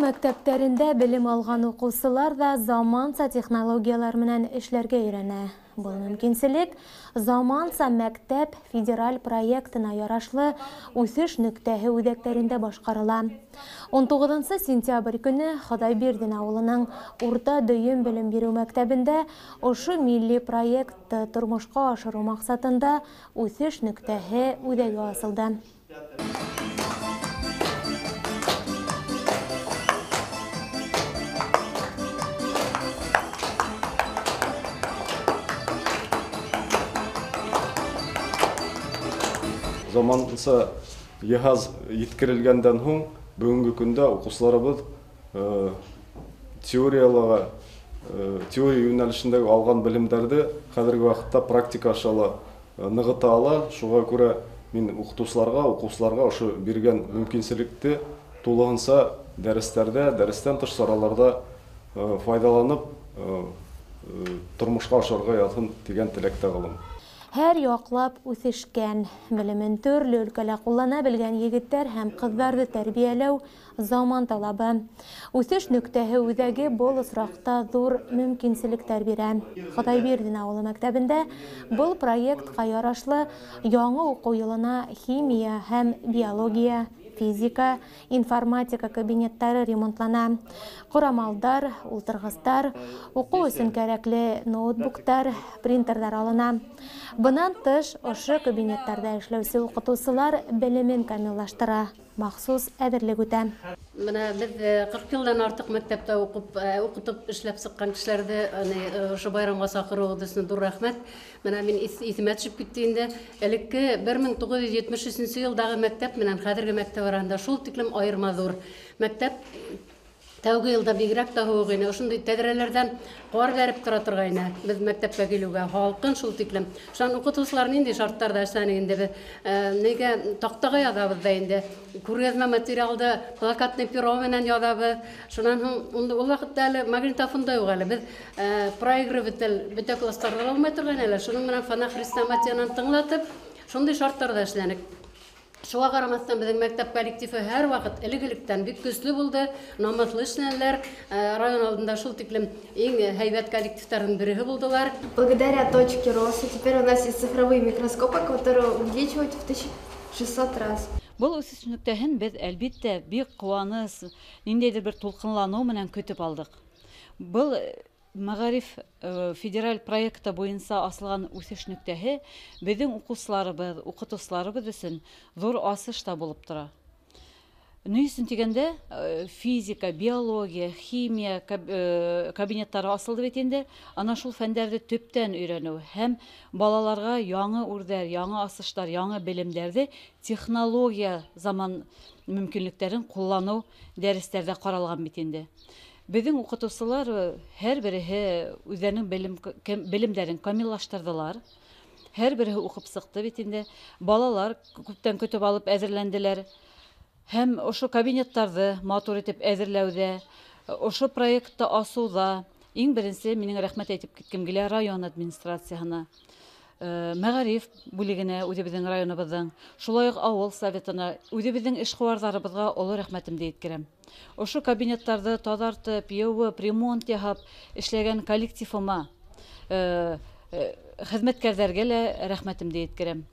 Мәктәптәрендә белем алған уҡыусылар ҙа заманса технологиялар менән эшләргә өйрәнә. Был мөмкинселек «Заманса мәктәп» федераль проектына ярашлы «Үҫеш нөктәһе» үҙәктәрендә башҡарыла. 19 сентябрь көнө Хоҙайбирҙин ауылының урта дөйөм белем биреү мәктәбендә ошо милли проектты тормошҡа ашырыу маҡсатында «Үҫеш нөктәһе» үҙәге асылды. Заманса йыһаз еткерелгәндән һуң бөгөнгө көндә уҡыусыларыбыҙ теория йүнәлешендәге алған белемдәрҙе хәҙерге ваҡытта практика аша ла нығыта ала. Шуға күрә мин уҡытыусыларға, уҡыусыларға ошо биргән мөмкинселекте тулыһынса дәрестәрҙә, дәрестән тыш сараларҙа файҙаланып тормошҡа ашырырға яҙһын тигән теләктә ҡалам. Һәр яҡлап үҫешкән, белемен төрлө өлкәлә ҡуллана белгән егеттәр һәм ҡыҙҙарҙы тәрбиәләү заман талабы. «Үҫеш нөктәһе» үҙәге был осраҡта ҙур мөмкинселектәр бирә. Хоҙайбирҙин ауылы мәктәбендә был проектҡа ярашлы яңы уҡыу йылына химия һәм биология, физика, информатика кабинеттары ремонтлана. Ҡорамалдар, ултырғыстар, уҡыу өсөн кәрәкле ноутбуктар, принтерҙар алына. Бынан тыш, ошо кабинеттарҙа эшләүсе уҡытыусылар белемен камиллаштыра, махсус әҙерлек үтә. Бына беҙ 40 йылдан артыҡ мәктәптә уҡып, уҡытып эшләп сыҡҡан кешеләрҙе ошо байрамға саҡырыуығыҙ өсөн ҙур рәхмәт. Бына мин иҫемә төшөп китте инде. Элекке 1973 йылдағы мәктәп менән хәҙерге мәктәп араһында шул тиклем айырма ҙур. Мәктәп тәүге йылда бигерәк тә һыуыҡ ине. Ошондай тәҙрәләрҙән ҡар бәреп тора торғайны. Беҙ мәктәпкә килеүгә һалҡын шул тиклем. Шунан уҡытыусылар ниндәй шарттарҙа эшләне инде беҙ. Нигә таҡтаға яҙабыҙ ҙа инде. Күргәҙмә материалды плакатный перо менән яҙабыҙ. Шунан һуң ул ваҡытта әле магнитофон да юҡ әле. Беҙ проигрыватель бөтә кластарҙа булмай торған әле. Шуның менән фонохрестоматиянан тыңлатып, шундай шарттарҙа эшләнек. Шуға ҡарамаҫтан беҙҙең мәктәп коллективы һәр ваҡыт элек-электән бик көслө булды, намыҫлы эшләнеләр, район алдында шул тиклем иң һәйбәт коллективтарҙың береһе булдылар. Благодаря точке роста теперь у нас есть цифровые микроскопы, которые увеличивают в 1600 раз. Был үҫеш нөктәһен беҙ әлбиттә бик ҡыуаныс, ниндәйҙер бер тулҡынланыу менән көтөп алдыҡ. Был Мәғариф федераль проекты буйынса асылған үҫеш нөктәһе беҙҙең уҡыусыларыбыҙ, уҡытыусыларыбыҙ өсөн ҙур асыш та булып тора. Ни өсөн тигәндә, физика, биология, химия кабинеттары асылды бит инде. Ана шул фәндәрҙе төптән өйрәнеү һәм балаларға яңы үрҙәр, яңы асыштар, яңы белемдәрҙе технология заман мөмкинлектәрен ҡулланыу дәрестәрҙә ҡаралған бит инде. Беҙҙең уҡытыусылар һәр береһе үҙҙәренең белемдәрен камиллаштырҙылар. Һәр береһе уҡып сыҡты бит инде. Балалар күптән көтөп алып әҙерләнделәр. Һәм ошо кабинеттарҙы матур итеп әҙерләүҙә, ошо проектты асыуҙа иң беренсе минең рәхмәт әйтеп киткем килә район администрацияһына, мәғариф бүлегенә, үҙебеҙҙең районыбыҙҙың, шулай уҡ ауыл советына, үҙебеҙҙең эшҡыуарҙарыбыҙға оло рәхмәтемде еткерәм. Ошо кабинеттарҙы таҙартып, йыуып, ремонт яһап эшләгән коллективыма, хеҙмәткәрҙәргә лә рәхмәтемде еткерәм.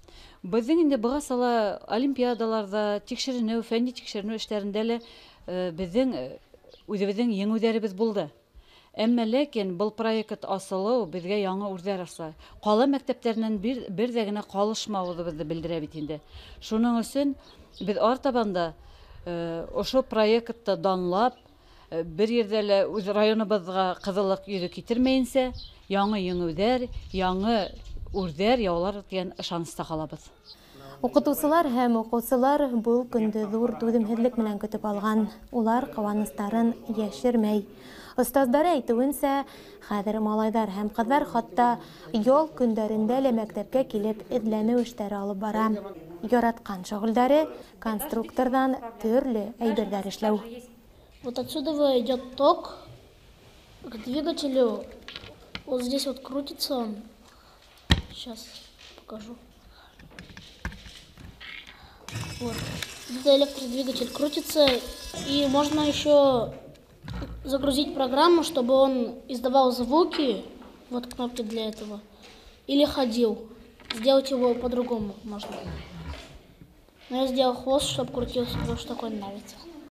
Беҙҙең инде бығаса ла олимпиадаларҙа, тикшеренеү, фәнни тикшеренеү эштәрендә лә беҙҙең үҙебеҙҙең еңеүҙәребеҙ булды. Әммә ләкин был проект асылыу беҙгә яңы үрҙәр аса. Ҡала мәктәптәренән бер ҙә генә ҡалышмауыбыҙҙы белдерә бит инде. Шуның өсөн беҙ артабан да ошо проектты данлап, бер ерҙә лә үҙ районыбыҙға ҡыҙыллыҡ йөҙө китермәйенсә, яңы еңеүҙәр, яңы үрҙәр яулар тигән ышаныста ҡалабыҙ. Уҡытыусылар һәм уҡыусылар был көндө ҙур түҙемһеҙлек менән көтөп алған. Улар ҡыуаныстарын йәшермәй. Остаздары әйтеүенсә, хәҙер малайҙар һәм ҡыҙҙар хатта ял көндәрендә лә мәктәпкә килеп эҙләнеү эштәре алып бара. Яратҡан шөғөлдәре конструкторҙан төрлө әйберҙәр эшләү. Вот отсюда идет ток к двигателю. Вот здесь вот крутится он. Сейчас покажу. Вот. Этот электродвигатель крутится, и можно еще загрузить программу, чтобы он издавал звуки, вот кнопки для этого, или ходил. Сделать его по-другому можно. Но я сделал хвост, чтобы крутился, потому что такой нравится.